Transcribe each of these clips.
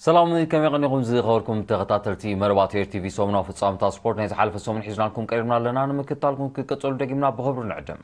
ሰላም፣ ከመይ ቀኒኹም ዝኸበርኩም ተኸታተልቲ መርባት ኤር ቲቪ? ሰሙናዊ ፍጻመታት ስፖርት ናይ ዝሓለፈ ሰሙን ሒዝናልኩም ቀሪብና ኣለና። ንምክትታልኩም ክቅጽሉ ደጊምና ብኽብሪ ንዕድም።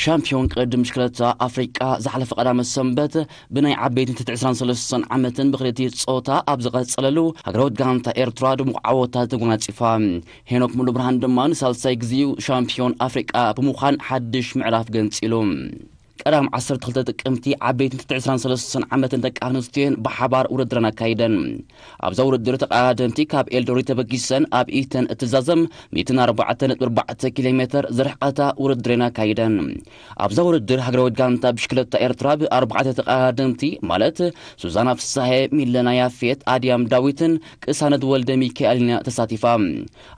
ሻምፒዮን ቅድድም ብሽክለታ ኣፍሪቃ ዝሓለፈ ቀዳመ ሰንበት ብናይ ዓበይቲ ትሕቲ ዕስራን ሰለስተን ዓመትን ብክልቲኡ ጾታ ኣብ ዝቐጸለሉ፣ ሃገራዊት ጋንታ ኤርትራ ድሙቕ ዓወታት ተጎናጺፋ። ሄኖክ ሙሉብርሃን ድማ ንሳልሳይ ግዜኡ ሻምፒዮን ኣፍሪቃ ብምዃን ሓድሽ ምዕራፍ ገንጺሉ። ቀዳም ዓሰርተ ክልተ ጥቅምቲ ዓበይትን ትሕቲ ዕስራን ሰለስተን ዓመትን ደቂ ኣንስትዮን ብሓባር ውድድረን ኣካይደን። ኣብዛ ውድድር ተቐዳደምቲ ካብ ኤልዶሪ ተበጊሰን ኣብ ኢተን እትዛዘም ሚእትን ኣርባዕተን ነጥቢ ኣርባዕተ ኪሎ ሜትር ዝርሕቐታ ውድድረን ኣካይደን። ኣብዛ ውድድር ሃገራዊት ጋንታ ብሽክለታ ኤርትራ ብኣርባዕተ ተቐዳደምቲ ማለት ሱዛና ፍሳሄ፣ ሚለና ያፌት፣ ኣድያም ዳዊትን ቅሳነት ወልደ ሚካኤልን እያ ተሳቲፋ።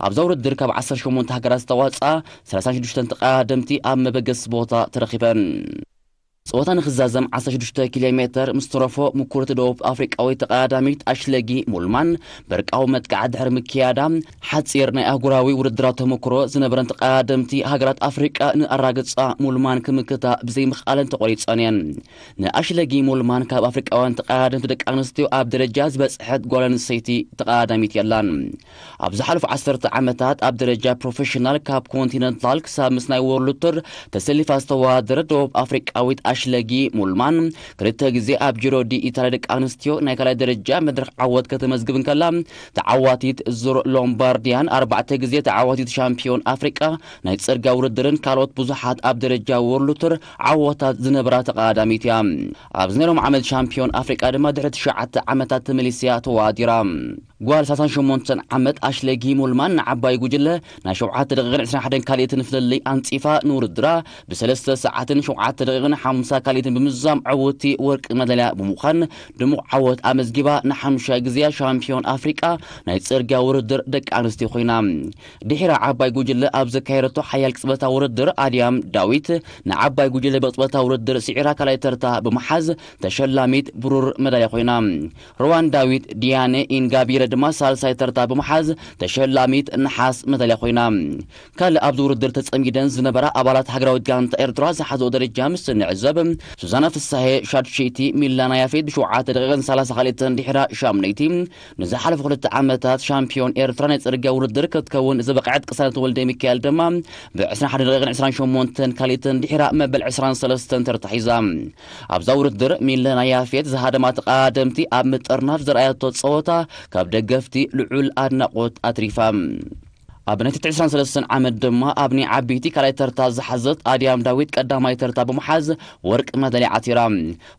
ኣብዛ ውድድር ካብ ዓሰርተ ሸሞንተ ሃገራት ዝተዋፅኣ ሰላሳን ሽዱሽተን ተቐዳደምቲ ኣብ መበገሲ ቦታ ተረኺበን። ጸወታ ንኽዛዘም ዓሰርተ ሽዱሽተ ኪሎ ሜትር ምስ ተረፎ፣ ምኩርቲ ደቡብ ኣፍሪቃዊት ተቐዳዳሚት ኣሽለጊ ሙልማን በርቃዊ መጥቃዕቲ ድሕሪ ምክያዳ፣ ሓጺር ናይ ኣህጉራዊ ውድድራት ተመክሮ ዝነበረን ተቐዳደምቲ ሃገራት ኣፍሪቃ ንኣራግጻ ሙልማን ክምክታ ብዘይምኽኣለን ተቖሪጸን እየን። ንኣሽለጊ ሙልማን ካብ ኣፍሪቃውያን ተቐዳደምቲ ደቂ ኣንስትዮ ኣብ ደረጃ ዝበጽሐት ጓል ኣንስተይቲ ተቐዳዳሚት የላን። ኣብ ዝሓለፉ ዓሰርተ ዓመታት ኣብ ደረጃ ፕሮፌሽናል ካብ ኮንቲነንታል ክሳብ ምስ ናይ ወርልድ ቱር ተሰሊፋ ዝተወዳደረት ደቡብ ኣፍሪቃዊት ኣሽለጊ ሙልማን ክልተ ግዜ ኣብ ጂሮ ዲ ኢታልያ ደቂ ኣንስትዮ ናይ ካልኣይ ደረጃ መድረኽ ዓወት ከተመዝግብ እንከላ፣ ተዓዋቲት ዙር ሎምባርዲያን ኣርባዕተ ግዜ ተዓዋቲት ሻምፒዮን ኣፍሪቃ ናይ ጽርግያ ውድድርን ካልኦት ብዙሓት ኣብ ደረጃ ወርልድ ቱር ዓወታት ዝነበራ ተቐዳዳሚት እያ። ኣብ ዝነበሮም ዓመት ሻምፒዮን ኣፍሪቃ ድማ ድሕሪ ትሽዓተ ዓመታት ተመሊሳ ተወዳዲራ። ጓል ሰላሳን ሸሞንተን ዓመት ኣሽለጊ ሙልማን ንዓባይ ጉጅለ ናይ ሸውዓተ ደቂቕን ዕስራን ሓደን ካልኢትን ፍልልይ ኣንጺፋ ንውድድራ ብሰለስተ ሰዓትን ሸውዓተ ደቂቕን ሓምሳ ካልኢትን ብምዝዛም ዕውቲ ወርቂ መዳልያ ብምዃን ድሙቕ ዓወት ኣመዝጊባ ንሓሙሻይ ግዜያ ሻምፒዮን ኣፍሪቃ ናይ ጽርግያ ውድድር ደቂ ኣንስትዮ ኮይና። ድሒራ ዓባይ ጉጅለ ኣብ ዘካየደቶ ሓያል ቅጽበታዊ ውድድር ኣድያም ዳዊት ንዓባይ ጉጅለ ብቅጽበታዊ ውድድር ስዒራ ካልኣይ ተርታ ብምሓዝ ተሸላሚት ብሩር መዳልያ ኮይና። ሩዋንዳዊት ዲያነ ኢንጋቢረ ድማ ሳልሳይ ተርታ ብምሓዝ ተሸላሚት ነሓስ መዳልያ ኮይና። ካልእ ኣብዚ ውድድር ተጸሚደን ዝነበራ ኣባላት ሃገራዊት ጋንታ ኤርትራ ዝሓዝኦ ደረጃ ምስ እንዕዘብ፣ ሱዛና ፍሳሄ ሻድሸይቲ፣ ሚላና ያፌት ብሸውዓተ ደቂቕን ሰላሳ ካልኢትን ድሒራ ሻምነይቲ፣ ንዝሓለፉ ክልተ ዓመታት ሻምፒዮን ኤርትራ ናይ ጽርግያ ውድድር ክትከውን ዝበቕዐት ቅሳነት ወልደ ሚካኤል ድማ ብዕስራን ሓደን ደቂቕን ዕስራን ሸሞንተን ካልኢትን ድሒራ መበል ዕስራን ሰለስተን ተርታ ሒዛ። ኣብዛ ውድድር ሚለና ያፌት ዝሃደማ ተቐዳደምቲ ኣብ ምጥርናፍ ዘርኣየቶ ጸወታ ካብ ደገፍቲ ልዑል ኣድናቖት ኣትሪፋ። ኣብ ናይ ትሕቲ ዕስራን ሰለስተን ዓመት ድማ ኣብ ናይ ዓበይቲ ካልኣይ ተርታ ዝሓዘት ኣድያም ዳዊት ቀዳማይ ተርታ ብምሓዝ ወርቂ መዳልያ ዓቲራ።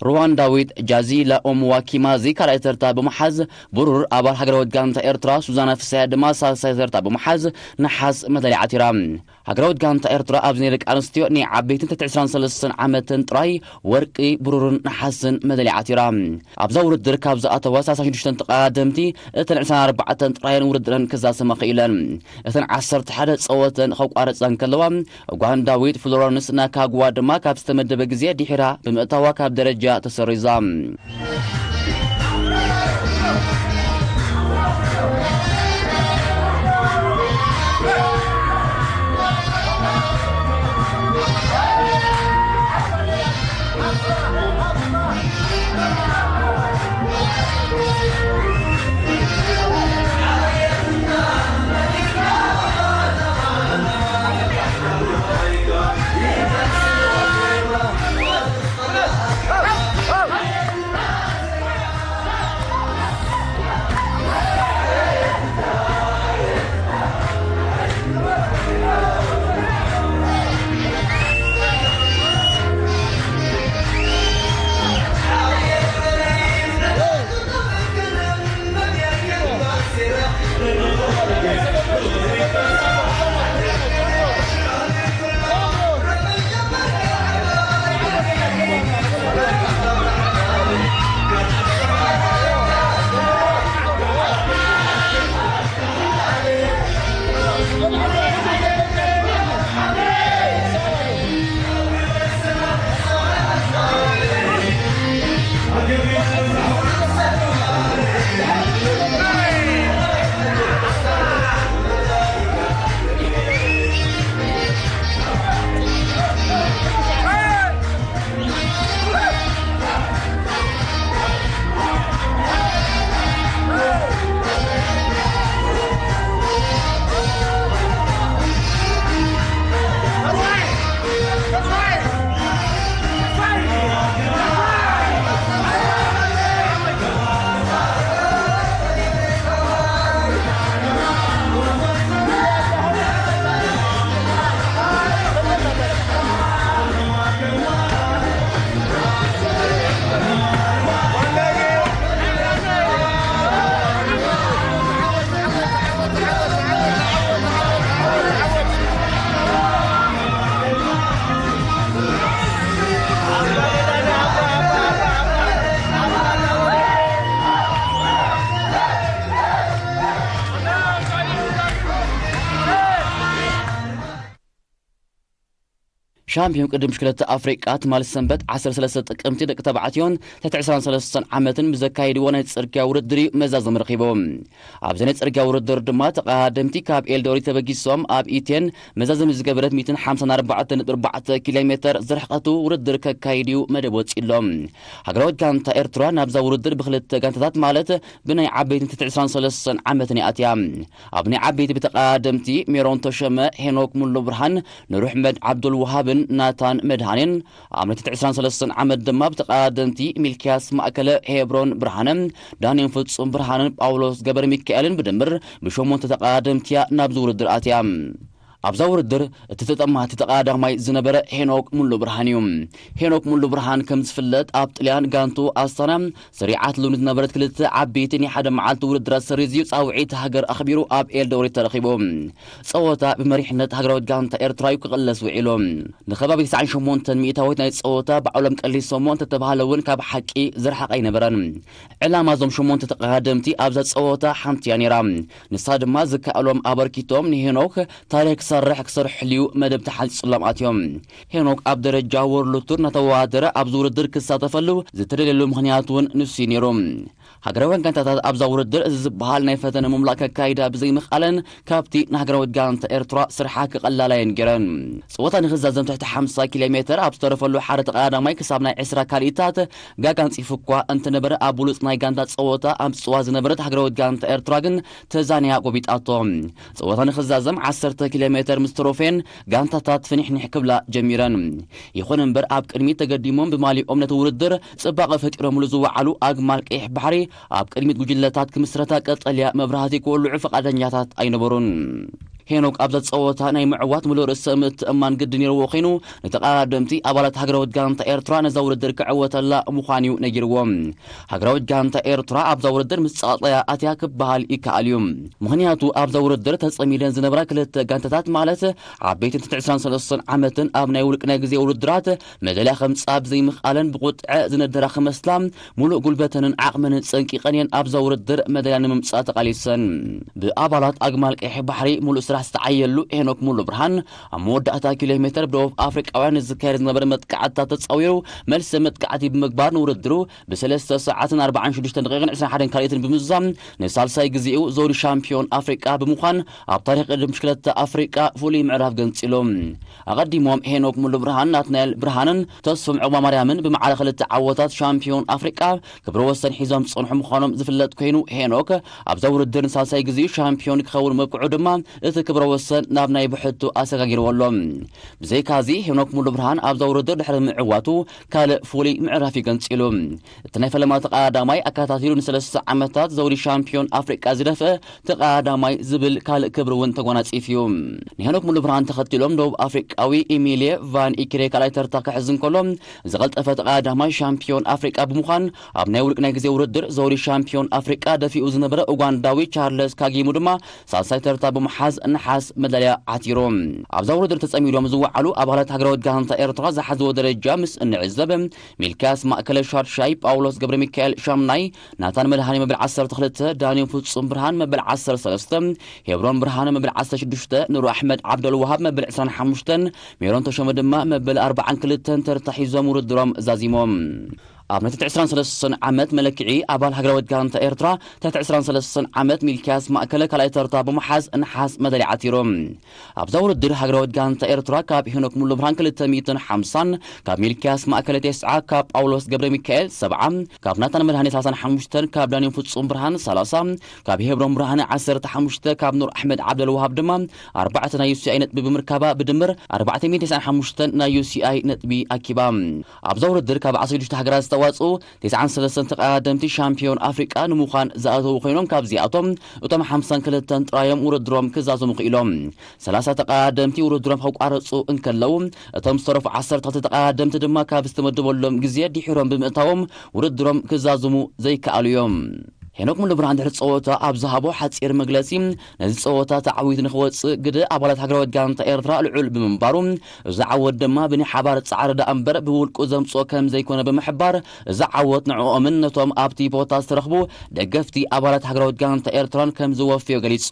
ሩዋንዳዊት ጃዚላ ኦምዋ ኪማዚ ካልኣይ ተርታ ብምሓዝ ብሩር፣ ኣባል ሃገራዊት ጋንታ ኤርትራ ሱዛና ፍሳያ ድማ ሳልሳይ ተርታ ብምሓዝ ነሓስ መዳልያ ዓቲራ። ሃገራዊት ጋንታ ኤርትራ ኣብዚ ናይ ደቂ ኣንስትዮ ናይ ዓበይትን ትሕቲ ዕስራን ሰለስተን ዓመትን ጥራይ ወርቂ፣ ብሩርን ነሓስን መዳልያ ዓቲራ። ኣብዛ ውድድር ካብ ዝኣተዋ ሰላሳን ሽዱሽተን ተቐዳደምቲ እተን ዕስራን ኣርባዕተን ጥራየን ውድድረን ክዛሰማ ክኢለን። እተን ዓሰርተ ሓደ ጸወተን ከቋርጻ እንከለዋ፣ ኡጋንዳዊት ፍሎረንስ ናካግዋ ድማ ካብ ዝተመደበ ግዜ ድሒራ ብምእታዋ ካብ ደረጃ ተሰሪዛ። ሻምፒዮን ቅድድም ብሽክለታ ኣፍሪቃ ትማሊ ሰንበት ዓሰርተ ሰለስተ ጥቅምቲ ደቂ ተባዕትዮን ትሕቲ ዕስራን ሰለስተን ዓመትን ብዘካየድዎ ናይ ጽርግያ ውድድር እዩ መዛዘሚ ረኺቡ። ኣብዚ ናይ ጽርግያ ውድድር ድማ ተቐዳደምቲ ካብ ኤልዶሪ ተበጊሶም ኣብ ኢቴን መዛዘሚ ዝገበረት ሚእትን ሓምሳን ኣርባዕተን ነጥቢ ኣርባዕተ ኪሎ ሜተር ዝርሕቐቱ ውድድር ከካይድ እዩ መደብ ወጺእሎም። ሃገራዊት ጋንታ ኤርትራ ናብዛ ውድድር ብክልተ ጋንታታት ማለት ብናይ ዓበይትን ትሕቲ ዕስራን ሰለስተን ዓመትን እያ ኣትያ። ኣብ ናይ ዓበይቲ ብተቐዳደምቲ ሜሮን ተሸመ፣ ሄኖክ ሙሉ ብርሃን፣ ኑር ኣሕመድ ዓብዱል ወሃብን ናታን መድሃኔን፣ ኣብ ናይ ትሕቲ ዕስራን ሰለስተን ዓመት ድማ ብተቐዳደምቲ ሚልክያስ ማእከለ፣ ሄብሮን ብርሃነ፣ ዳንኤል ፍጹም ብርሃንን ጳውሎስ ገብረ ሚካኤልን ብድምር ብሸሞንተ ተቐዳደምቲ እያ ናብዚ ውድድር ኣትያ። ኣብዛ ውድድር እቲ ተጠማቲ ተቐዳዳማይ ዝነበረ ሄኖክ ሙሉ ብርሃን እዩ። ሄኖክ ሙሉ ብርሃን ከም ዝፍለጥ ኣብ ጥልያን ጋንቱ ኣስታና ስሪዓት ልምዲ ዝነበረት ክልተ ዓበይቲ ናይ ሓደ መዓልቲ ውድድራት ሰሪዙ ጻውዒት ሃገር ኣኽቢሩ ኣብ ኤልዶሬት ተረኺቡ። ጸወታ ብመሪሕነት ሃገራዊት ጋንታ ኤርትራ እዩ ክቕለስ ውዒሉ። ንከባቢ ተስዓን ሸሞንተን ሚእታዊት ናይ ጸወታ ባዕሎም ቀሊሶሞ እንተተባህለ እውን ካብ ሓቂ ዝረሓቐ ኣይነበረን። ዕላማ እዞም ሸሞንተ ተቐዳደምቲ ኣብዛ ጸወታ ሓንቲ እያ ነይራ። ንሳ ድማ ዝከኣሎም ኣበርኪቶም ንሄኖክ ታሪኽ ክሰርሕ ክሰርሕሉ እዩ መደብ ተሓንጺጹሎም ኣትዮም። ሄኖክ ኣብ ደረጃ ወርልድ ቱር እናተወዳደረ ኣብዚ ውድድር ክሳተፈሉ ዝተደልየሉ ምኽንያት እውን ንሱ እዩ ነይሩ። ሃገራውያን ጋንታታት ኣብዛ ውድድር እዚ ዝበሃል ናይ ፈተነ ምምላእ ከካይዳ ብዘይምኽኣለን ካብቲ ንሃገራዊት ጋንታ ኤርትራ ስርሓ ክቐላላየን ገይረን። ጸወታ ንኽዛዘም ትሕቲ ሓምሳ ኪሎ ሜተር ኣብ ዝተረፈሉ ሓደ ተቐዳዳማይ ክሳብ ናይ ዕስራ ካልኢታት ጋጋ ኣንጺፉ እኳ እንተነበረ ኣብ ብሉጽ ናይ ጋንታ ጸወታ ኣብ ጽዋ ዝነበረት ሃገራዊት ጋንታ ኤርትራ ግን ተዛንያ ጎቢጣቶ። ጸወታ ንኽዛዘም ዓሰርተ ኪሎ ሜተር ምስ ተረፈየን ጋንታታት ፍንሕንሕ ክብላ ጀሚረን። ይኹን እምበር ኣብ ቅድሚት ተገዲሞም ብማሊኦም ነቲ ውድድር ጽባቐ ፈጢሮምሉ ዝወዓሉ ኣግማል ቀይሕ ባሕሪ ኣብ ቅድሚት ጉጅለታት ክምስረታ ቀጠልያ መብራህቲ ክወልዑ ፈቓደኛታት ኣይነበሩን። ሄኖክ ኣብዛ ጸወታ ናይ ምዕዋት ምሉእ ርእሰ ምትእምማን ግዲ ነይርዎ ኮይኑ፣ ንተቐዳደምቲ ኣባላት ሃገራዊት ጋንታ ኤርትራ ነዛ ውድድር ክዕወተላ ምዃኑ እዩ ነጊርዎም። ሃገራዊት ጋንታ ኤርትራ ኣብዛ ውድድር ምስ ጸቕጠያ ኣትያ ክበሃል ይከኣል እዩ። ምኽንያቱ ኣብዛ ውድድር ተጸሚደን ዝነበራ ክልተ ጋንታታት ማለት ዓበይትን ትሕቲ ዕስራን ሰለስተን ዓመትን ኣብ ናይ ውልቂ ናይ ግዜ ውድድራት መዳልያ ከምጽኣ ብዘይምኽኣለን ብቁጥዐ ዝነደራ ክመስላ ሙሉእ ጉልበተንን ዓቕመንን ጸንቂቐን እየን ኣብዛ ውድድር መዳልያ ንምምጻእ ተቓሊሰን። ብኣባላት ኣግማል ቀይሕ ባሕሪ ሙሉእ ስራሕ ዝተዓየሉ ሄኖክ ሙሉ ብርሃን ኣብ መወዳእታ ኪሎ ሜተር ብደቡብ ኣፍሪቃውያን ንዝካየድ ዝነበረ መጥቃዕትታት ተጻዊሩ መልሰ መጥቃዕቲ ብምግባር ንውድድሩ ብሰለስተ ሰዓትን ኣርባዓን ሽዱሽተ ደቂቕን ዕስራን ሓደን ካልኢትን ብምዝዛም ንሳልሳይ ግዜኡ ዘውዲ ሻምፒዮን ኣፍሪቃ ብምዃን ኣብ ታሪኽ ቅድድም ብሽክለታ ኣፍሪቃ ፍሉይ ምዕራፍ ገንጺሉ። ኣቐዲሞም ሄኖክ ሙሉ ብርሃን፣ ናትናኤል ብርሃንን ተስፎም ዑቕባ ማርያምን ብማዕረ ክልተ ዓወታት ሻምፒዮን ኣፍሪቃ ክብረ ወሰን ሒዞም ዝጸንሑ ምዃኖም ዝፍለጥ ኮይኑ፣ ሄኖክ ኣብዛ ውድድር ንሳልሳይ ግዜኡ ሻምፒዮን ክኸውን ምብቅዑ ድማ እቲ ክብረ ወሰን ናብ ናይ ብሕቱ ኣሰጋጊርዎ ኣሎ። ብዘይካዚ ሄኖክ ሙሉ ብርሃን ኣብዛ ውድድር ድሕሪ ምዕዋቱ ካልእ ፍሉይ ምዕራፍ እዩ ገንጺሉ። እቲ ናይ ፈለማ ተቐዳዳማይ ኣከታቲሉ ንሰለስተ ዓመታት ዘውዲ ሻምፒዮን ኣፍሪቃ ዝደፍአ ተቐዳዳማይ ዝብል ካልእ ክብሪ እውን ተጎናጺፉ እዩ። ንሄኖክ ሙሉ ብርሃን ተኸቲሎም ደቡብ ኣፍሪቃዊ ኢሚልየ ቫን ኢኪሬ ካልኣይ ተርታ ክሕዝ እንከሎ፣ ዝቐልጠፈ ተቐዳዳማይ ሻምፒዮን ኣፍሪቃ ብምዃን ኣብ ናይ ውልቂ ናይ ግዜ ውድድር ዘውዲ ሻምፒዮን ኣፍሪቃ ደፊኡ ዝነበረ ኡጋንዳዊ ቻርለስ ካጊሙ ድማ ሳልሳይ ተርታ ብምሓዝ ነሓስ መዳልያ ዓቲሩ። ኣብዛ ውድድር ተጸሚዶም ዝወዓሉ ኣባላት ሃገራዊት ጋንታ ኤርትራ ዝሓዝዎ ደረጃ ምስ እንዕዘብ፣ ሚልክያስ ማእከለ ሻድሻይ፣ ጳውሎስ ገብረ ሚካኤል ሻምናይ፣ ናታን መድሃኔ መበል ዓሰርተ ክልተ፣ ዳንኤል ፍጹም ብርሃን መበል ዓሰርተ ሰለስተ፣ ሄብሮን ብርሃነ መበል ዓሰርተ ሽዱሽተ፣ ኑሩ ኣሕመድ ዓብደልወሃብ መበል ዕስራን ሓሙሽተን፣ ሜሮን ተሾመ ድማ መበል ኣርባዓን ክልተን ተርታ ሒዞም ውድድሮም ዛዚሞም። ኣብ ናይ ትሕቲ ዕስራን ሰለስተን ዓመት መለክዒ ኣባል ሃገራዊት ጋንታ ኤርትራ ትሕቲ ዕስራን ሰለስተን ዓመት ሚልክያስ ማእከለ ካልኣይ ተርታ ብምሓዝ ነሓስ መዳልያ ዓቲሩ። ኣብዛ ውድድር ሃገራዊት ጋንታ ኤርትራ ካብ ሄኖክ ሙሉ ብርሃን ክልተ ሚእትን ሓምሳን፣ ካብ ሚልክያስ ማእከለ ተስዓ፣ ካብ ጳውሎስ ገብረ ሚካኤል ሰብዓ፣ ካብ ናታን መድሃኔ ሰላሳን ሓሙሽተን፣ ካብ ዳንኤል ፍጹም ብርሃን ሰላሳ፣ ካብ ሄብሮን ብርሃነ ዓሰርተ ሓሙሽተ፣ ካብ ኑር ኣሕመድ ዓብደልወሃብ ድማ ኣርባዕተ ናይ ዩ ሲ ኣይ ነጥቢ ብምርካባ ብድምር ኣርባዕተ ሚእትን ተስዓን ሓሙሽተን ናይ ዩ ሲ ኣይ ነጥቢ ኣኪባ። ኣብዛ ውድድር ካብ ዓሰርተ ሽዱሽተ ሃገራት ዝተዋጽኡ ተስዓን ሰለስተን ተቐዳደምቲ ሻምፒዮን ኣፍሪቃ ንምዃን ዝኣተዉ ኮይኖም ካብዚኣቶም እቶም ሓምሳን ክልተን ጥራዮም ውድድሮም ክዛዘሙ ክኢሎም። ሰላሳ ተቐዳደምቲ ውድድሮም ከቋርጹ እንከለዉ፣ እቶም ዝተረፉ ዓሰርተ ክልተ ተቐዳደምቲ ድማ ካብ ዝተመደበሎም ግዜ ድሒሮም ብምእታዎም ውድድሮም ክዛዝሙ ዘይከኣሉ እዮም። ሄኖክ ሙሉብርሃን ድሕሪ ጸወታ ኣብ ዝሃቦ ሓጺር መግለጺ፣ ነዚ ጸወታ ተዓዊቱ ንኽወጽእ ግደ ኣባላት ሃገራዊት ጋንታ ኤርትራ ልዑል ብምንባሩ፣ እዚ ዓወት ድማ ብናይ ሓባር ጻዕሪ ደኣ እምበር ብውልቁ ዘምጽኦ ከም ዘይኮነ ብምሕባር፣ እዚ ዓወት ንዕኦምን ነቶም ኣብቲ ቦታ ዝተረኽቡ ደገፍቲ ኣባላት ሃገራዊት ጋንታ ኤርትራን ከም ዝወፍዮ ገሊጹ።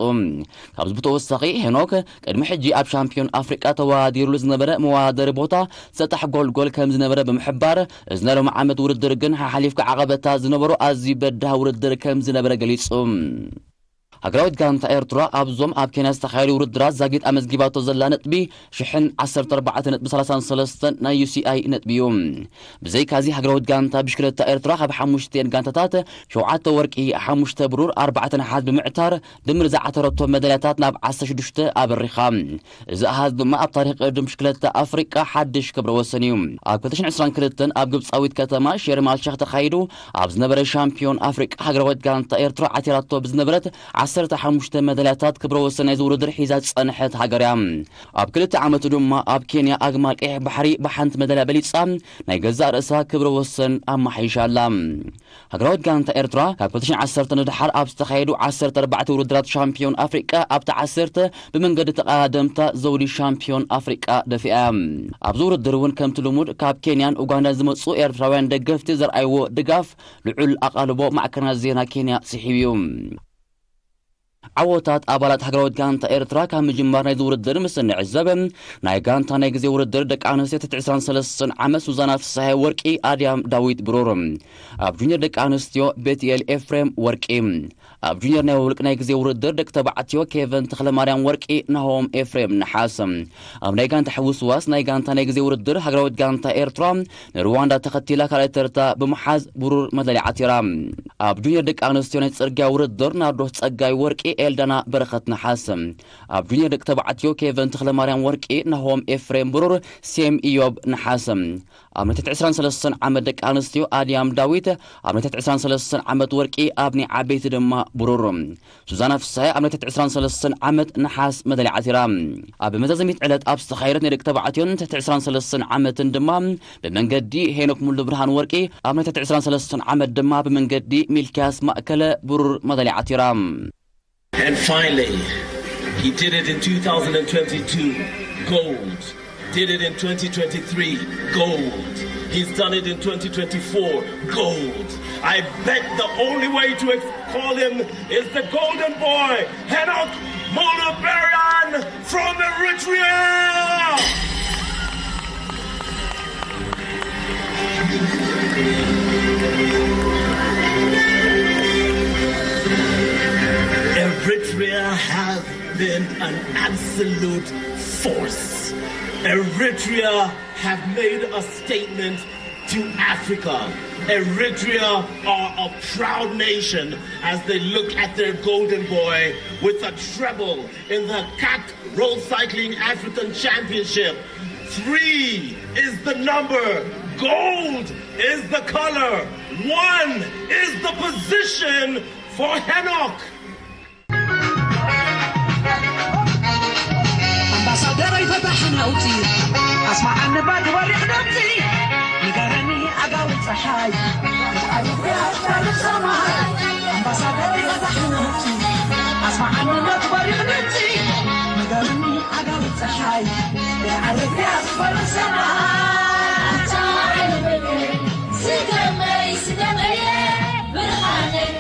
ካብዚ ብተወሳኺ ሄኖክ ቅድሚ ሕጂ ኣብ ሻምፒዮን ኣፍሪቃ ተወዳዲሩሉ ዝነበረ መወዳደሪ ቦታ ሰጣሕ ጎልጎል ከም ዝነበረ ብምሕባር፣ እዚ ናይ ሎሚ ዓመት ውድድር ግን ሓሓሊፍካ ዓቐበታት ዝነበሮ ኣዝዩ በዳህ ውድድር ከም ዝነበረ ገሊጹ። ሃገራዊት ጋንታ ኤርትራ ኣብዞም ኣብ ኬንያ ዝተኻየዱ ውድድራት ዛጊት ኣመዝጊባቶ ዘላ ነጥቢ ሽሕን ዓሰርተ ኣርባዕተ ነጥቢ ሰላሳን ሰለስተን ናይ ዩ ሲ ኣይ ነጥቢ እዩ። ብዘይካዚ ሃገራዊት ጋንታ ብሽክለታ ኤርትራ ካብ ሓሙሽተን ጋንታታት ሸውዓተ ወርቂ፣ ሓሙሽተ ብሩር፣ ኣርባዕተ ነሓስ ብምዕታር ድምር ዝዓተረቶ መዳልያታት ናብ ዓሰርተ ሽዱሽተ ኣበሪኻ። እዚ ኣሃዝ ድማ ኣብ ታሪኽ ቅድድም ብሽክለታ ኣፍሪቃ ሓድሽ ክብረ ወሰን እዩ። ኣብ ክልተ ሽሕን ዕስራን ክልተን ኣብ ግብጻዊት ከተማ ሼርም ኣልሸኽ ተኻይዱ ኣብ ዝነበረ ሻምፒዮን ኣፍሪቃ ሃገራዊት ጋንታ ኤርትራ ዓቲራቶ ብዝነበረት ዓሰርተ ሓሙሽተ መዳልያታት ክብረ ወሰን ናይዚ ውድድር ሒዛ ዝጸንሐት ሃገር እያ። ኣብ ክልተ ዓመቱ ድማ ኣብ ኬንያ ኣግማል ቀይሕ ባሕሪ ብሓንቲ መዳልያ በሊጻ ናይ ገዛእ ርእሳ ክብረ ወሰን ኣማሓይሻ ኣላ። ሃገራዊት ጋንታ ኤርትራ ካብ ክልተ ሽሕን ዓሰርተን ንደሓር ኣብ ዝተኻየዱ ዓሰርተ ኣርባዕተ ውድድራት ሻምፒዮን ኣፍሪቃ ኣብቲ ዓሰርተ ብመንገዲ ተቐዳደምታ ዘውዲ ሻምፒዮን ኣፍሪቃ ደፊኣ። ኣብዚ ውድድር እውን ከምቲ ልሙድ ካብ ኬንያን ኡጋንዳን ዝመጹ ኤርትራውያን ደገፍቲ ዘርኣይዎ ድጋፍ ልዑል ኣቓልቦ ማዕከናት ዜና ኬንያ ስሒቡ እዩ። ዓወታት ኣባላት ሃገራዊት ጋንታ ኤርትራ ካብ ምጅማር ናይዚ ውድድር ምስ እንዕዘብ፣ ናይ ጋንታ ናይ ግዜ ውድድር ደቂ ኣንስትዮ ትሕቲ ዕስራን ሰለስተን ዓመት ሱዛና ፍስሃየ ወርቂ፣ ኣድያም ዳዊት ብሩር። ኣብ ጁኒየር ደቂ ኣንስትዮ ቤትኤል ኤፍሬም ወርቂ። ኣብ ጁኒየር ናይ ውልቂ ናይ ግዜ ውድድር ደቂ ተባዕትዮ ኬቨን ተኽለማርያም ወርቂ፣ ናሆም ኤፍሬም ነሓስ። ኣብ ናይ ጋንታ ሕውስዋስ ናይ ጋንታ ናይ ግዜ ውድድር ሃገራዊት ጋንታ ኤርትራ ንሩዋንዳ ተኸቲላ ካልኣይ ተርታ ብምሓዝ ብሩር መዳልያ ዓቲራ። ኣብ ጁኒየር ደቂ ኣንስትዮ ናይ ጽርግያ ውድድር ናርዶስ ጸጋይ ወርቂ፣ ኤልዳና በረኸት ነሓስ። ኣብ ጁኒየር ደቂ ተባዕትዮ ኬቨን ተኽለማርያም ወርቂ፣ ናሆም ኤፍሬም ብሩር፣ ሴም ኢዮብ ነሓስ። ኣብ ናይ ትሕቲ ዕስራን ሰለስተን ዓመት ደቂ ኣንስትዮ ኣድያም ዳዊት፣ ኣብ ናይ ትሕቲ ዕስራን ሰለስተን ዓመት ወርቂ፣ ኣብ ናይ ዓበይቲ ድማ ብሩር። ሱዛና ፍስሃየ ኣብ ናይ ትሕቲ ዕስራን ሰለስተን ዓመት ነሓስ መዳልያ ዓቲራ። ኣብ መዛዘሚት ዕለት ኣብ ዝተኻየደት ናይ ደቂ ተባዕትዮን ትሕቲ ዕስራን ሰለስተን ዓመትን ድማ ብመንገዲ ሄኖክ ሙሉ ብርሃን ወርቂ፣ ኣብ ናይ ትሕቲ ዕስራን ሰለስተን ዓመት ድማ ብመንገዲ ሚልክያስ ማእከለ ብሩር መዳልያ ዓቲራ። And finally, he did it in two thousand twenty-two, gold. Did it in twenty twenty-three, gold. He's done it in twenty twenty-four, gold. I bet the only way to ex- call him is the golden boy, Henok Molaberian from Eritrea. Eritrea has been an absolute force. Eritrea have made a statement to Africa. Eritrea are a proud nation as they look at their golden boy with a treble in the CAC Road Cycling African Championship. Three is the number, gold is the color, one is the position for Henok. ኣምባሳደር ኣይፈታሕን ነውፂ ኣስማዓኒ ባዲ ወሪቕ ደምፂ ንገረኒ ኣጋውል ፀሓይ ኣምባሳደር ኣይፈታሕን ነውፂ ኣስማዓኒ ባዲ ወሪቕ ደምፂ ንገረኒ ኣጋውል ፀሓይ ዓረብ ያስፈር ሰማይ ስገመይ ስገመየ ብርሃነይ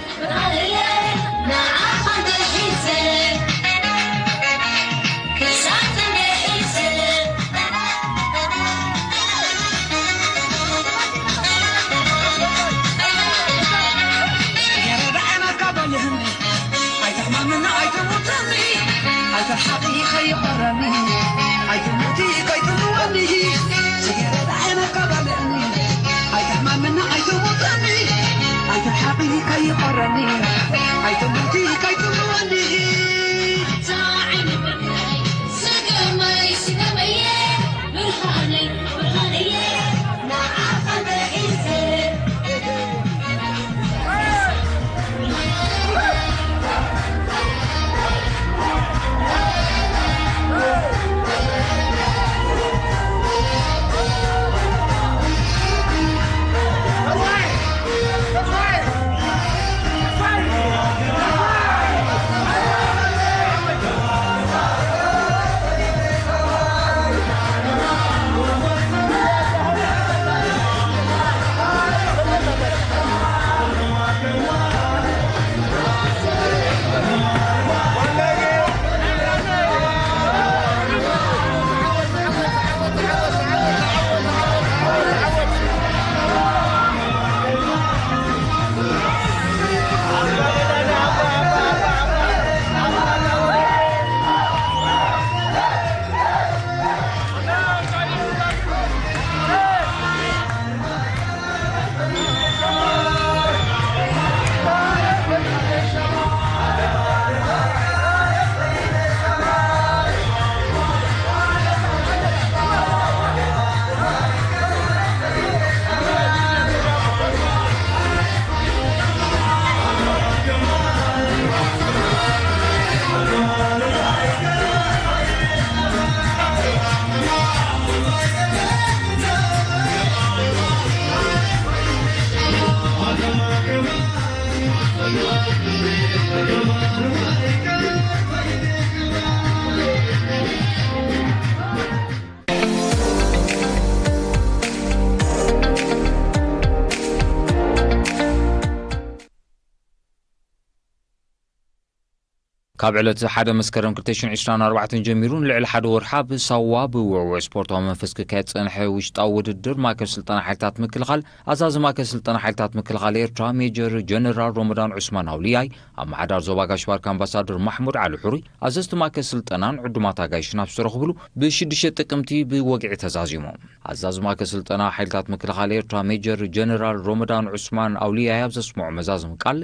ካብ ዕለት ሓደ መስከረም ክልተ ሽሕን ዕስራን ኣርባዕተን ጀሚሩ ንልዕሊ ሓደ ወርሓ ብሳዋ ብውዕውዕ ስፖርታዊ መንፈስ ክካየድ ዝጸንሐ ውሽጣዊ ውድድር ማእከል ስልጠና ሓይልታት ምክልኻል፣ ኣዛዚ ማእከል ስልጠና ሓይልታት ምክልኻል ኤርትራ ሜጀር ጀነራል ሮመዳን ዑስማን ኣውልያይ፣ ኣመሓዳር ዞባ ጋሽ ባርካ ኣምባሳደር ማሕሙድ ዓሊ ሕሩይ፣ ኣዘዝቲ ማእከል ስልጠናን ዕዱማት ኣጋይሽን ኣብ ዝተረኽብሉ፣ ብሽዱሽተ ጥቅምቲ ብወግዒ ተዛዚሙ። ኣዛዚ ማእከል ስልጠና ሓይልታት ምክልኻል ኤርትራ ሜጀር ጀነራል ሮመዳን ዑስማን ኣውልያይ ኣብ ዘስምዖ መዛዘሚ ቃል፣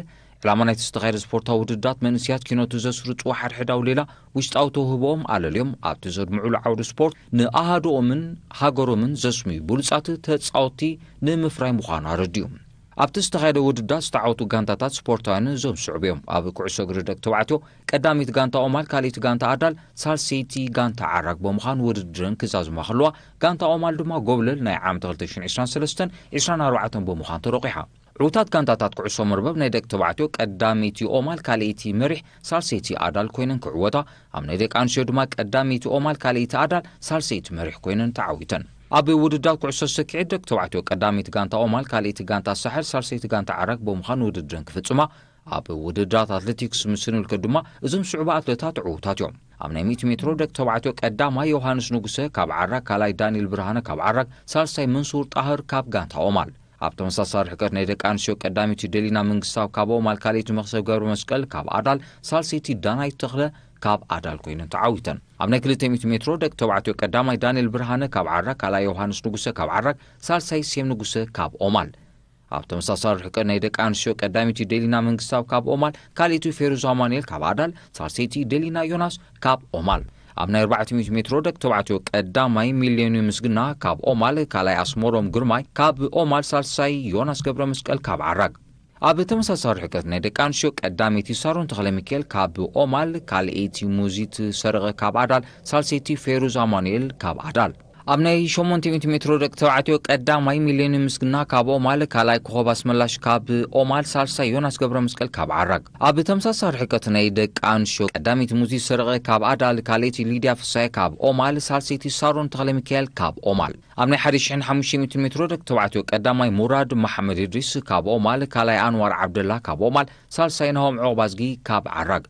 ዕላማ ናይቲ ዝተኻየደ ስፖርታዊ ውድድራት መንእስያት ኪነቱ ዘስርጹ ሓድሕዳዊ ሌላ ውሽጣዊ ተውህቦኦም ኣለልዮም ኣብቲ ዘድምዑሉ ዓውዲ ስፖርት ንኣሃዱኦምን ሃገሮምን ዘስምዩ ብሉጻት ተጻወትቲ ንምፍራይ ምዃኑ ኣረድዩ። ኣብቲ ዝተኻየደ ውድድራት ዝተዓወቱ ጋንታታት ስፖርታውያን እዞም ዝስዕቡ እዮም። ኣብ ኩዕሶ እግሪ ደቂ ተባዕትዮ ቀዳሚት ጋንታ ኦማል፣ ካልኣይቲ ጋንታ ኣዳል፣ ሳልሰይቲ ጋንታ ዓራግ ብምዃን ውድድረን ክዛዝማ ከለዋ፣ ጋንታ ኦማል ድማ ጎብለል ናይ ዓመት ክልተ ሽሕን ዕስራን ሰለስተን ዕስራን ኣርባዕተን ብምዃን ተሮቂሓ። ዕዉታት ጋንታታት ኩዕሶ መርበብ ናይ ደቂ ተባዕትዮ ቀዳመይቲ ኦማል፣ ካልኣይቲ መሪሕ፣ ሳልሰይቲ ኣዳል ኮይነን ክዕወታ፣ ኣብ ናይ ደቂ ኣንስትዮ ድማ ቀዳመይቲ ኦማል፣ ካልኣይቲ ኣዳል፣ ሳልሰይቲ መሪሕ ኮይነን ተዓዊተን። ኣብ ውድድራት ኩዕሶ ሰኪዔት ደቂ ተባዕትዮ ቀዳመይቲ ጋንታ ኦማል፣ ካልኣይቲ ጋንታ ሳሕል፣ ሳልሰይቲ ጋንታ ዓራግ ብምዃን ውድድረን ክፍጽማ፣ ኣብ ውድድራት ኣትሌቲክስ ምስ ንልከ ድማ እዞም ዝስዕቡ ኣትሌታት ዕዉታት እዮም። ኣብ ናይ ሚእቲ ሜትሮ ደቂ ተባዕትዮ ቀዳማይ ዮሃንስ ንጉሰ ካብ ዓራግ፣ ካልኣይ ዳንኤል ብርሃነ ካብ ዓራግ፣ ሳልሳይ መንሱር ጣህር ካብ ጋንታ ኦማል። ኣብ ተመሳሳሊ ርሕቀት ናይ ደቂ ኣንስትዮ ቀዳመይቲ ደሊና መንግስታብ ካብ ኦማል፣ ካልኣይቲ መኽሰብ ገብረ መስቀል ካብ ኣዳል፣ ሳልሰይቲ ዳናይት ተኽለ ካብ ኣዳል ኮይነን ተዓዊተን። ኣብ ናይ ክልተ ሚእቲ ሜትሮ ደቂ ተባዕትዮ ቀዳማይ ዳንኤል ብርሃነ ካብ ዓራግ፣ ካልኣይ ዮሃንስ ንጉሰ ካብ ዓራግ፣ ሳልሳይ ሴም ንጉሰ ካብ ኦማል። ኣብ ተመሳሳሊ ርሕቀት ናይ ደቂ ኣንስትዮ ቀዳመይቲ ደሊና መንግስታብ ካብ ኦማል፣ ካልኣይቲ ፌሩዝ ኣማኑኤል ካብ ኣዳል፣ ሳልሰይቲ ደሊና ዮናስ ካብ ኦማል። ኣብ ናይ ኣርባዕተ ሚእቲ ሜትሮ ደቂ ተባዕትዮ ቀዳማይ ሚልዮን ምስግና ካብ ኦማል፣ ካልኣይ ኣስመሮም ግርማይ ካብ ኦማል፣ ሳልሳይ ዮናስ ገብረ መስቀል ካብ ዓራግ። ኣብ ተመሳሳሊ ርሕቀት ናይ ደቂ ኣንስትዮ ቀዳመይቲ ሳሮን ተኽለ ሚካኤል ካብ ኦማል፣ ካልኣይቲ ሙዚት ሰረቐ ካብ ኣዳል፣ ሳልሰይቲ ፌሩዝ ኣማኑኤል ካብ ኣዳል። ኣብ ናይ ሸሞንተ ሚእቲ ሜትሮ ደቂ ተባዕትዮ ቀዳማይ ሚልዮን ምስግና ካብ ኦማል፣ ካልኣይ ኮኾብ ኣስመላሽ ካብ ኦማል፣ ሳልሳይ ዮናስ ገብረ መስቀል ካብ ዓራግ። ኣብ ተመሳሳሊ ርሕቀት ናይ ደቂ ኣንስትዮ ቀዳመይቲ ሙዚት ሰረቐ ካብ ኣዳል፣ ካልኣይቲ ሊድያ ፍሳየ ካብ ኦማል፣ ሳልሰይቲ ሳሮን ተኽለ ሚካኤል ካብ ኦማል። ኣብ ናይ ሓደ ሽሕን ሓሙሽተ ሚእትን ሜትሮ ደቂ ተባዕትዮ ቀዳማይ ሙራድ መሓመድ እድሪስ ካብ ኦማል፣ ካልኣይ ኣንዋር ዓብደላ ካብ ኦማል፣ ሳልሳይ ናሆም ዑቕባዝጊ ካብ ዓራግ።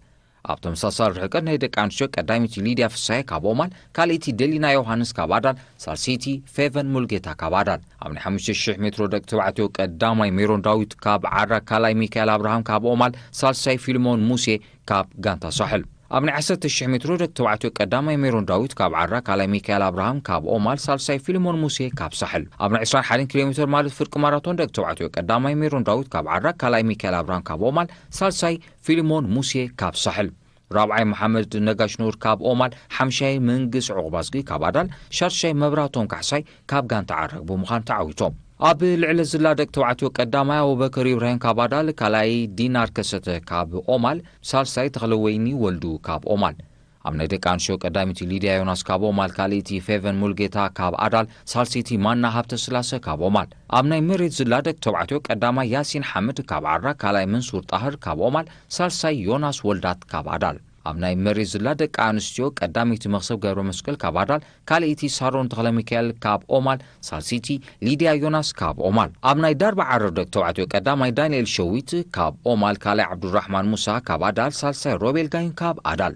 ኣብ ተመሳሳሊ ርሕቀት ናይ ደቂ ኣንስትዮ ቀዳመይቲ ሊድያ ፍሳየ ካብ ኦማል፣ ካልኣይቲ ደሊና ዮሃንስ ካብ ኣዳል፣ ሳልሰይቲ ፌቨን ሙልጌታ ካብ ኣዳል። ኣብ ናይ ሓሙሽተ ሽሕ ሜትሮ ደቂ ተባዕትዮ ቀዳማይ ሜሮን ዳዊት ካብ ዓራግ፣ ካልኣይ ሚካኤል ኣብርሃም ካብ ኦማል፣ ሳልሳይ ፊልሞን ሙሴ ካብ ጋንታ ሳሕል። ኣብ ናይ ዓሰርተ ሽሕ ሜትሮ ደቂ ተባዕትዮ ቀዳማይ ሜሮን ዳዊት ካብ ዓራግ፣ ካልኣይ ሚካኤል ኣብርሃም ካብ ኦማል፣ ሳልሳይ ፊልሞን ሙሴ ካብ ሳሕል። ኣብ ናይ ዕስራን ሓደን ኪሎ ሜትር ማለት ፍርቂ ማራቶን ደቂ ተባዕትዮ ቀዳማይ ሜሮን ዳዊት ካብ ዓራግ፣ ካልኣይ ሚካኤል ኣብርሃም ካብ ኦማል፣ ሳልሳይ ፊልሞን ሙሴ ካብ ሳሕል። ራብዓይ መሓመድ ነጋሽ ኑር ካብ ኦማል፣ ሓምሻይ መንግስ ዑቕባዝጊ ካብ ኣዳል፣ ሻድሻይ መብራቶም ካሕሳይ ካብ ጋንታ ዓራግ ብምዃን ተዓዊቶም። ኣብ ልዕለ ዝላ ደቂ ተባዕትዮ ቀዳማይ ኣቡበከር ኢብራሂም ካብ ኣዳል፣ ካልኣይ ዲናር ከሰተ ካብ ኦማል፣ ሳልሳይ ተኽለወይኒ ወልዱ ካብ ኦማል። ኣብ ናይ ደቂ ኣንስትዮ ቀዳመይቲ ሊድያ ዮናስ ካብ ኦማል፣ ካልኣይቲ ፌቨን ሙልጌታ ካብ ኣዳል፣ ሳልሰይቲ ማና ሃብተ ስላሰ ካብ ኦማል። ኣብ ናይ መሬት ዝላ ደቂ ተባዕትዮ ቀዳማይ ያሲን ሓምድ ካብ ዓራግ፣ ካልኣይ መንሱር ጣህር ካብ ኦማል፣ ሳልሳይ ዮናስ ወልዳት ካብ ኣዳል። ኣብ ናይ መሬት ዝላ ደቂ ኣንስትዮ ቀዳመይቲ መኽሰብ ገብረ መስቀል ካብ ኣዳል፣ ካልኣይቲ ሳሮን ተኽለ ሚካኤል ካብ ኦማል፣ ሳልሰይቲ ሊድያ ዮናስ ካብ ኦማል። ኣብ ናይ ዳርባ ዓረር ደቂ ተባዕትዮ ቀዳማይ ዳንኤል ሸዊት ካብ ኦማል፣ ካልኣይ ዓብዱራሕማን ሙሳ ካብ ኣዳል፣ ሳልሳይ ሮቤል ጋይን ካብ ኣዳል።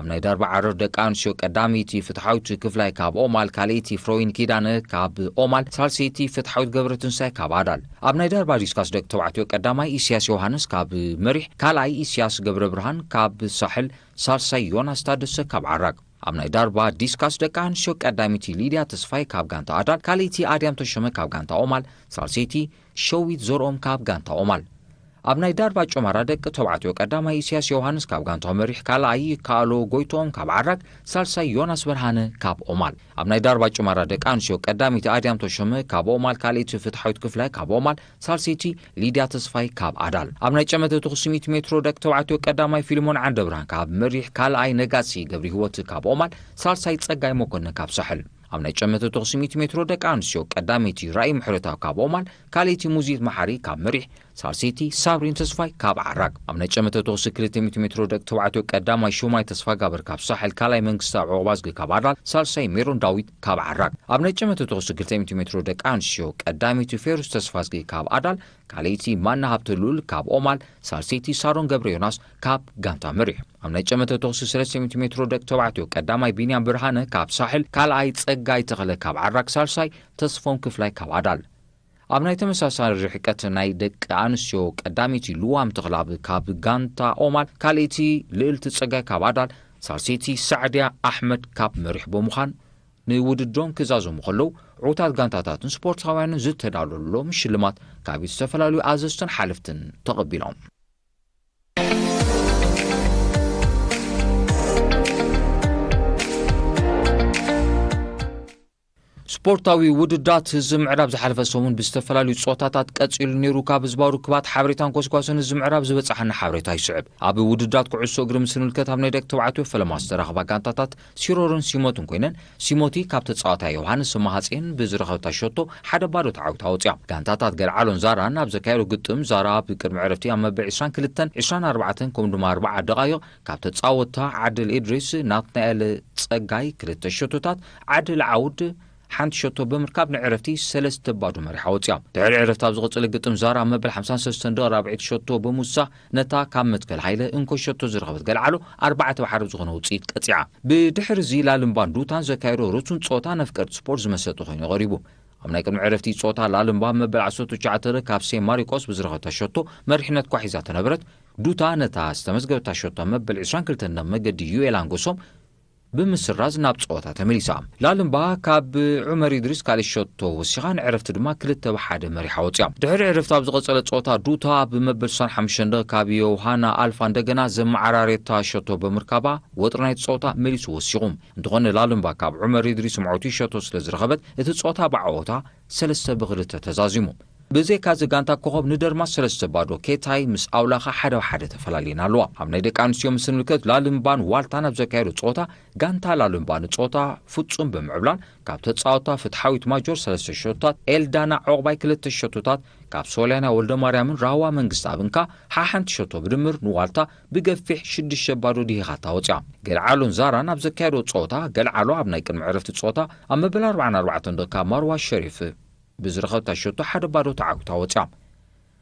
ኣብ ናይ ዳርባ ዓረር ደቂ ኣንስትዮ ቀዳመይቲ ፍትሓዊት ክፍላይ ካብ ኦማል፣ ካልኣይቲ ፍሮይን ኪዳነ ካብ ኦማል፣ ሳልሰይቲ ፍትሓዊት ገብረትንሳኤ ካብ ኣዳል። ኣብ ናይ ዳርባ ዲስካስ ደቂ ተባዕትዮ ቀዳማይ ኢስያስ ዮሃንስ ካብ መሪሕ፣ ካልኣይ ኢስያስ ገብረ ብርሃን ካብ ሳሕል፣ ሳልሳይ ዮናስ ታደሰ ካብ ዓራግ። ኣብ ናይ ዳርባ ዲስካስ ደቂ ኣንስትዮ ቀዳመይቲ ሊድያ ተስፋይ ካብ ጋንታ ኣዳል፣ ካልኣይቲ ኣድያም ተሾመ ካብ ጋንታ ኦማል፣ ሳልሰይቲ ሸዊት ዘርኦም ካብ ጋንታ ኦማል። ኣብ ናይ ዳርባ ጭማራ ደቂ ተባዕትዮ ቀዳማይ ኢስያስ ዮሃንስ ካብ ጋንታ መሪሕ፣ ካልኣይ ይከኣሎ ጎይትኦም ካብ ዓራግ፣ ሳልሳይ ዮናስ ብርሃነ ካብ ኦማል። ኣብ ናይ ዳርባ ጭማራ ደቂ ኣንስትዮ ቀዳመይቲ ኣድያም ተሾመ ካብ ኦማል፣ ካልኣይቲ ፍትሓዊት ክፍላይ ካብ ኦማል፣ ሳልሰይቲ ሊድያ ተስፋይ ካብ ኣዳል። ኣብ ናይ ጨመተ ተኹሲ ሚእቲ ሜትሮ ደቂ ተባዕትዮ ቀዳማይ ፊልሞን ዓንደብርሃን ካብ መሪሕ፣ ካልኣይ ነጋሲ ገብረ ህይወት ካብ ኦማል፣ ሳልሳይ ጸጋይ መኮንን ካብ ሳሕል። ኣብ ናይ ጨመተ ተኹሲ ሚእቲ ሜትሮ ደቂ ኣንስትዮ ቀዳመይቲ ራእይ ምሕረታብ ካብ ኦማል፣ ካልኣይቲ ሙዚት መሓሪ ካብ መሪሕ፣ ሳልሰይቲ ሳብሪን ተስፋይ ካብ ዓራግ። ኣብ ናይ ጨመተ ተኹሲ ክልተ ሚእቲ ሜትሮ ደቂ ተባዕትዮ ቀዳማይ ሹማይ ተስፋጋብር ካብ ሳሕል፣ ካልኣይ መንግስቲ ኣብ ዑቕባዝጊ ካብ ኣዳል፣ ሳልሳይ ሜሮን ዳዊት ካብ ዓራግ። ኣብ ናይ ጨመተ ተኹሲ ክልተ ሚእቲ ሜትሮ ደቂ ኣንስትዮ ቀዳመይቲ ፌሩስ ተስፋዝጊ ካብ ኣዳል፣ ካልኣይቲ ማና ሃብተልኡል ካብ ኦማል፣ ሳልሰይቲ ሳሮን ገብረ ዮናስ ካብ ጋንታ መሪሕ። ኣብ ናይ ጨመተ ተኹሲ ሰለስተ ሚእቲ ሜትሮ ደቂ ተባዕትዮ ቀዳማይ ቢንያም ብርሃነ ካብ ሳሕል፣ ካልኣይ ጸጋይ ተኽለ ካብ ዓራግ፣ ሳልሳይ ተስፎም ክፍላይ ካብ ኣዳል። ኣብ ናይ ተመሳሳሊ ርሕቀት ናይ ደቂ ኣንስትዮ ቀዳመይቲ ልዋም ተኽላብ ካብ ጋንታ ኦማል፣ ካልኣይቲ ልእልቲ ጸጋይ ካብ ኣዳል፣ ሳልሰይቲ ሳዕድያ ኣሕመድ ካብ መሪሕ ብምዃን ንውድድሮም ክዛዘሙ ከለዉ፣ ዕዉታት ጋንታታትን ስፖርታውያንን ዝተዳለወሎም ሽልማት ካብ ዝተፈላለዩ ኣዘዝትን ሓለፍትን ተቐቢሎም። ስፖርታዊ ውድዳት እዚ ምዕራብ ዝሓለፈ ሰሙን ብዝተፈላለዩ ጾታታት ቀጺሉ ነይሩ። ካብ ህዝባዊ ርክባት ሓበሬታን ኮስኳስን እዚ ምዕራብ ዝበጻሓና ሓበሬታ ይስዕብ። ኣብ ውድዳት ኩዕሶ እግሪ ምስ ንምልከት ኣብ ናይ ደቂ ተባዕትዮ ፈለማ ዝተራኽባ ጋንታታት ሲሮርን ሲሞትን ኮይነን፣ ሲሞቲ ካብ ተጻዋታይ ዮሃንስ ሰማሃጼን ብዝረኸብታ ሸቶ ሓደ ባዶ ተዓዊታ ወጽያ። ጋንታታት ገልዓሎን ዛራን ኣብ ዘካየዶ ግጥም ዛራ ኣብ ቅድሚ ዕረፍቲ ኣብ መበል ዕስራን ክልተን ዕስራን ኣርባዕተን ከምኡ ድማ ኣርባዓ ደቓይቕ ካብ ተጻወታ ዓድል ኢድሪስ፣ ናትናኤል ጸጋይ ክልተ ሸቶታት፣ ዓድል ዓውድ ሓንቲ ሸቶ ብምርካብ ንዕረፍቲ ሰለስተ ባዶ መሪሓ ወጽያ። ድሕሪ ዕረፍቲ ኣብ ዝቐጸለ ግጥም ዛራ ኣብ መበል ሓምሳን ሰለስተን ደቕ ራብዒት ሸቶ ብምውሳኽ ነታ ካብ መትከል ሃይለ እንኮ ሸቶ ዝረኸበት ገልዓሎ ኣርባዕተ ብሓደ ዝኾነ ውጽኢት ቀጺዓ። ብድሕሪ እዚ ላልምባን ዱታን ዘካየዶ ርሱን ጸወታ ነፍቀርቲ ስፖርት ዝመሰጠ ኮይኑ ቀሪቡ። ኣብ ናይ ቅድሚ ዕረፍቲ ጸወታ ላልምባ መበል ዓሰርተ ትሽዓተ ካብ ሴን ማሪቆስ ብዝረኸበታ ሸቶ መሪሕነት ኳሒዛ ተነበረት። ዱታ ነታ ዝተመዝገበታ ሸቶ መበል ዕስራን ክልተን መገዲ ዩኤል ኣንጎሶም ብምስራዝ ናብ ጸወታ ተመሊሳ። ላልምባ ካብ ዑመር ኢድሪስ ካልእ ሸቶ ወሲኻ ንዕረፍቲ ድማ ክልተ ብሓደ መሪሓ ወጽያ። ድሕሪ ዕረፍቲ ኣብ ዝቐጸለ ጸወታ ዱታ ብመበል ስሳን ሓሙሽተን ካብ ዮሃና ኣልፋ እንደገና ዘመዓራርየታ ሸቶ ብምርካባ ወጥሪ ናይቲ ጸወታ መሊሱ ወሲኹ። እንተኾነ ላልምባ ካብ ዑመር ኢድሪስ ምዕውቲ ሸቶ ስለ ዝረኸበት እቲ ጸወታ ብዓወታ ሰለስተ ብክልተ ተዛዚሙ። ብዘይካዚ ጋንታ ኮኸብ ንደርማስ ሰለስተ ባዶ፣ ኬታይ ምስ ኣውላኻ ሓደ ብሓደ ተፈላልየን ኣለዋ። ኣብ ናይ ደቂ ኣንስትዮ ምስ ንምልከት ላልምባን ዋልታን ኣብ ዘካየዶ ጸወታ ጋንታ ላልምባ ንጸወታ ፍጹም ብምዕብላል ካብ ተጻወታ ፍትሓዊት ማጆር ሰለስተ ሸቶታት፣ ኤልዳና ዖቕባይ ክልተ ሸቶታት፣ ካብ ሶልያና ወልደማርያምን ራህዋ መንግስተኣብን ከኣ ሓሓንቲ ሸቶ ብድምር ንዋልታ ብገፊሕ ሽዱሽተ ባዶ ድሂኻታ ወጽያ። ገልዓሎን ዛራን ኣብ ዘካየዶ ጸወታ ገልዓሎ ኣብ ናይ ቅድሚ ዕረፍቲ ጸወታ ኣብ መበል ኣርባዓን ኣርባዕተን ካብ ማርዋ ሸሪፍ ብዝረኸብታ ሸቶ ሓደ ባዶ ተዓዊታ ወጽያ።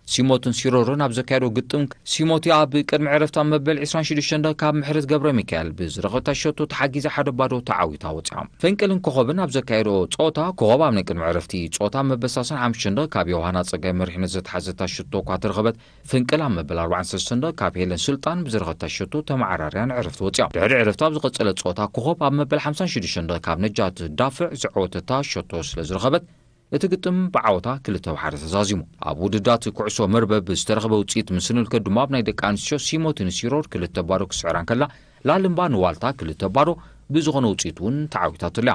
ሲሞትን ሲሮሮን ኣብ ዘካየዶ ግጥም ሲሞቲ ኣብ ቅድሚ ዕረፍቲ ኣብ መበል ዕስራን ሽዱሽተን ካብ ምሕረት ገብረ ሚካኤል ብዝረኸብታ ሸቶ ተሓጊዛ ሓደ ባዶ ተዓዊታ ወጽያ። ፈንቅልን ኮኸብን ኣብ ዘካየዶ ጸወታ ኮኸብ ኣብ ናይ ቅድሚ ዕረፍቲ ጸወታ መበል ሰላሳን ሓሙሽተን ካብ ዮሃና ጸጋይ መሪሕነት ዘተሓዘታ ሸቶ እኳ ተረኸበት። ፈንቅል ኣብ መበል ኣርባዓን ሰለስተን ካብ ሄለን ስልጣን ብዝረኸብታ ሸቶ ተመዓራርያ ንዕረፍቲ ወጽያ። ድሕሪ ዕረፍቲ ኣብ ዝቐጸለ ጸወታ ኮኸብ ኣብ መበል ሓምሳን ሽዱሽተን ካብ ነጃት ዳፍዕ ዝዓወተታ ሸቶ ስለ ዝረኸበት እቲ ግጥም ብዓወታ ክልተ ብሓደ ተዛዚሙ። ኣብ ውድዳት ኩዕሶ መርበብ ዝተረኽበ ውጽኢት ምስ ንምልከት ድማ ኣብ ናይ ደቂ ኣንስትዮ ሲሞቲ ንሲሮር ክልተ ባዶ ክስዕራ እንከላ፣ ላልምባ ንዋልታ ክልተ ባዶ ብዝኾነ ውጽኢት እውን ተዓዊታትላ።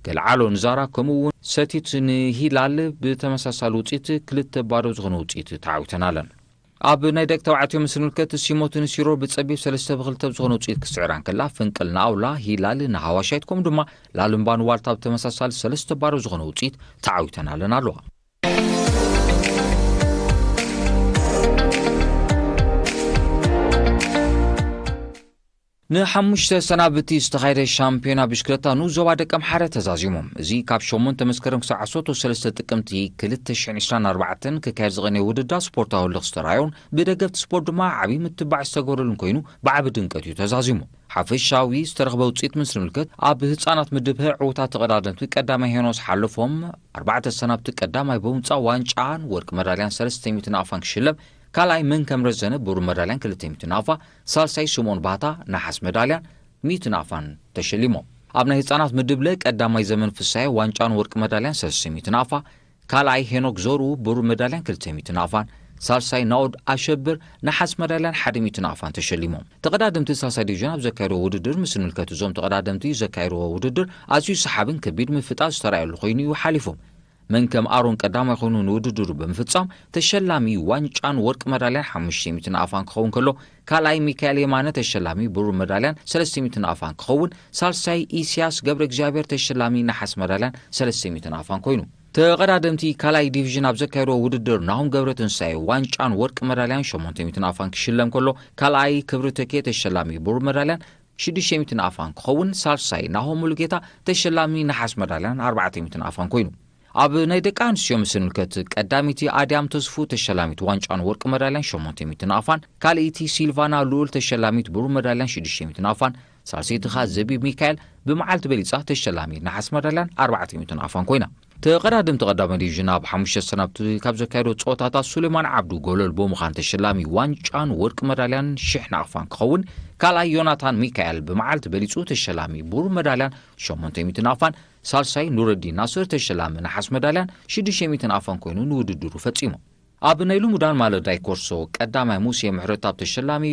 ገልዓሎ ንዛራ ከምኡ እውን ሰቲት ንሂላል ብተመሳሳሊ ውጽኢት ክልተ ባዶ ዝኾነ ውጽኢት ተዓዊተናለን። ኣብ ናይ ደቂ ተባዕትዮ ምስ ንምልከት ሲሞቲ ንሲሮር ብጸቢብ ሰለስተ ብክልተ ብዝኾነ ውጽኢት ክስዕራ እንከላ፣ ፍንቅል ንኣውላ፣ ሂላል ንሃዋሻይት ከምኡ ድማ ላልምባ ንዋልታ ብተመሳሳሊ ሰለስተ ባዶ ዝኾነ ውጽኢት ተዓዊተናለን ኣለዋ። ንሓሙሽተ ሰናብቲ ዝተኻየደ ሻምፒዮና ብሽክለታ ንኡስ ዞባ ደቀምሓረ ተዛዚሙ። እዚ ካብ ሸሞንተ መስከረም ክሳብ ዓሰርተ ሰለስተ ጥቅምቲ ክልተ ሽሕን ዕስራን ኣርባዕተን ክካየድ ዝቐነየ ውድድር ስፖርታዊ ህልኽ ዝተራዮን ብደገፍቲ ስፖርት ድማ ዓብዪ ምትባዕ ዝተገበረሉን ኮይኑ ብዓቢ ድምቀት እዩ ተዛዚሙ። ሓፈሻዊ ዝተረኽበ ውፅኢት ምስ ንምልከት ኣብ ህፃናት ምድብ ሀ ዕውታት ተቐዳደምቲ ቀዳማይ ሄኖስ ሓለፎም ኣርባዕተ ሰናብቲ ቀዳማይ ብምውፃእ ዋንጫን ወርቂ መዳልያን ሰለስተ ሚእቲ ናቕፋን ክሽለም ካልኣይ መንከም ረዘነ ብሩር መዳልያን ክልተ ሚእቲ ናቕፋ፣ ሳልሳይ ስምኦን ባህታ ነሓስ መዳልያን ሚእቲ ናቕፋን ተሸሊሞም። ኣብ ናይ ህጻናት ምድብ ለ ቀዳማይ ዘመን ፍሳየ ዋንጫን ወርቂ መዳልያን ሰለስተ ሚእቲ ናቕፋ፣ ካልኣይ ሄኖክ ዘርኡ ብሩር መዳልያን ክልተ ሚእቲ ናቕፋን፣ ሳልሳይ ናኦድ ኣሸብር ነሓስ መዳልያን ሓደ ሚእቲ ናቕፋን ተሸሊሞም። ተቐዳደምቲ ሳልሳይ ዲቪዥን ኣብ ዘካየድዎ ውድድር ምስ ንምልከት እዞም ተቐዳደምቲ ዘካየድዎ ውድድር ኣዝዩ ሰሓብን ከቢድ ምፍጣር ዝተራእየሉ ኮይኑ እዩ ሓሊፉ። መንከም ኣሮን ቀዳማይ ኮይኑ ንውድድሩ ብምፍጻም ተሸላሚ ዋንጫን ወርቂ መዳልያን ሓሙሽተ ሚእቲ ናቕፋን ክኸውን ከሎ፣ ካልኣይ ሚካኤል የማነ ተሸላሚ ብሩር መዳልያን ሰለስተ ሚእቲ ናቕፋን ክኸውን፣ ሳልሳይ ኢስያስ ገብረ እግዚኣብሔር ተሸላሚ ነሓስ መዳልያን ሰለስተ ሚእቲ ናቕፋን ኮይኑ። ተቐዳደምቲ ካልኣይ ዲቪዥን ኣብ ዘካየዶ ውድድር ናሆም ገብረትንሳኤ ዋንጫን ወርቂ መዳልያን ሸሞንተ ሚእትን ኣፋን ክሽለም ከሎ፣ ካልኣይ ክብሪ ተኬ ተሸላሚ ብሩር መዳልያን ሽዱሽተ ሚእትን ኣፋን ክኸውን፣ ሳልሳይ ናሆም ሙሉጌታ ተሸላሚ ነሓስ መዳልያን ኣርባዕተ ሚእትን ኣፋን ኮይኑ። ኣብ ናይ ደቂ ኣንስትዮ ምስ እንምልከት፣ ቀዳሚቲ ኣድያም ተስፉ ተሸላሚት ዋንጫን ወርቂ መዳልያን ሸሞንተ ሚእትን ኣፋን፣ ካልኣይቲ ሲልቫና ልኡል ተሸላሚት ብሩር መዳልያን ሽዱሽተ ሚእትን ኣፋን፣ ሳልሰይቲ ኸኣ ዘቢብ ሚካኤል ብመዓልቲ በሊጻ ተሸላሚት ነሓስ መዳልያን ኣርባዕተ ሚእትን ኣፋን ኮይና። ተቐዳደምቲ ቀዳማይ ዲቪዥን ኣብ ሓሙሽተ ሰናብቲ ካብ ዘካየዶ ጸወታታት፣ ሱሌማን ዓብዱ ጎለል ብምዃን ተሸላሚ ዋንጫን ወርቂ መዳልያን ሽሕ ናቕፋን ክኸውን፣ ካልኣይ ዮናታን ሚካኤል ብመዓልቲ በሊጹ ተሸላሚ ብሩር መዳልያን ሸሞንተ ሚእትን ኣፋን፣ ሳልሳይ ኑረዲን ናስር ተሸላሚ ነሓስ መዳልያን ሽዱሽተ ሚእትን ኣፋን ኮይኑ ንውድድሩ ፈጺሙ። ኣብ ናይ ልሙዳን ማለዳይ ኮርሶ ቀዳማይ ሙሴ ምሕረትኣብ ተሸላሚ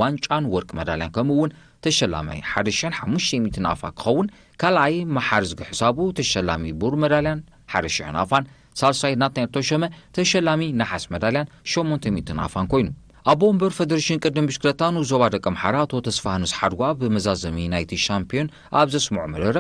ዋንጫን ወርቂ መዳልያን ከምኡ እውን ተሸላማይ ሓደ ሽሕን ሓሙሽተ ሚእትን ኣፋ ክኸውን፣ ካልኣይ መሓርዝጊ ሕሳቡ ተሸላሚ ብሩር መዳልያን ሓደ ሽሕን ኣፋን፣ ሳልሳይ ናትናኤል ተሾመ ተሸላሚ ነሓስ መዳልያን ሸሞንተ ሚእትን ኣፋን ኮይኑ። ኣቦ ወንበር ፈደሬሽን ቅድድም ብሽክለታ ንዞባ ደቂ ኣምሓራ ኣቶ ተስፋሃንስ ሓድጓ ብመዛዘሚ ናይቲ ሻምፒዮን ኣብ ዘስምዖ መደረ፣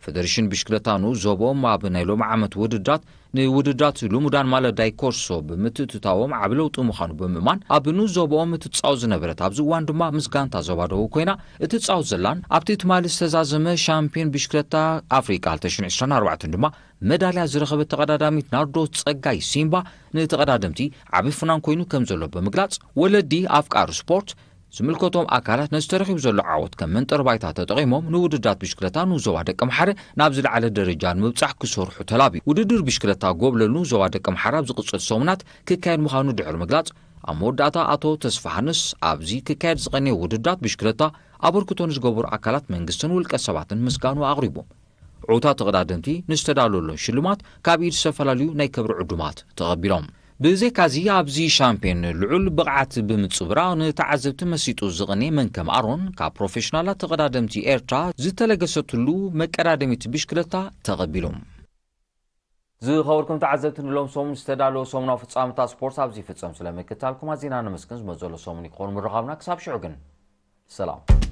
ፈደሬሽን ብሽክለታ ንኡስ ዞባኦም ኣብ ናይ ሎሚ ዓመት ውድድራት ንውድድራት ልሙዳን ማለዳይ ኮርሶ ብምትእትታዎም ዓቢ ለውጢ ምዃኑ ብምእማን፣ ኣብ ንኡስ ዞባኦም እትጻወት ዝነበረት፣ ኣብዚ እዋን ድማ ምስ ጋንታ ዞባ ደቡብ ኮይና እትጻወት ዘላን ኣብቲ ትማሊ ዝተዛዘመ ሻምፒዮን ብሽክለታ ኣፍሪቃ ክልተ ሽሕን ዕስራን ኣርባዕተን ድማ መዳልያ ዝረኸበት ተቐዳዳሚት ናርዶስ ጸጋይ ሲምባ ንተቐዳደምቲ ዓቢ ፍናን ኮይኑ ከም ዘሎ ብምግላጽ፣ ወለዲ ኣፍቃሪ ስፖርት ዝምልከቶም ኣካላት ነዚ ተረኺቡ ዘሎ ዓወት ከም መንጠሪ ባይታ ተጠቒሞም ንውድድራት ብሽክለታ ንዞባ ደቂ ኣምሓረ ናብ ዝለዓለ ደረጃ ንምብጻሕ ክሰርሑ ተላብዩ። ውድድር ብሽክለታ ጎብለል ንዞባ ደቂ ኣምሓረ ኣብ ዝቕጽል ሰሙናት ክካየድ ምዃኑ ድሕሪ ምግላጽ፣ ኣብ መወዳእታ ኣቶ ተስፋሃንስ ኣብዚ ክካየድ ዝቐነየ ውድድራት ብሽክለታ ኣበርክቶ ንዝገበሩ ኣካላት መንግስትን ውልቀ ሰባትን ምስጋኑ ኣቕሪቡ። ዕዉታት ተቐዳደምቲ ንዝተዳለወሎም ሽልማት ካብ ኢድ ዝተፈላለዩ ናይ ክብሪ ዕዱማት ተቐቢሎም። ብዘይካዚ ኣብዚ ሻምፒዮን ልዑል ብቕዓት ብምንጽብራቕ ንተዓዘብቲ መሲጡ ዝቕኔ መንከም ኣሮን ካብ ፕሮፌሽናላት ተቐዳደምቲ ኤርትራ ዝተለገሰትሉ መቀዳደሚት ብሽክለታ ተቐቢሉ። ዝኸበርኩም ተዓዘብቲ ንሎም ሰሙን ዝተዳለወ ሰሙናዊ ፍጻመታት ስፖርት ኣብዚ ይፍጸም። ስለ ምክታልኩም ኣዚና ነመስግን። ዝመዘሎ ሰሙን ይኾን ምርኻብና። ክሳብ ሽዑ ግን ሰላም።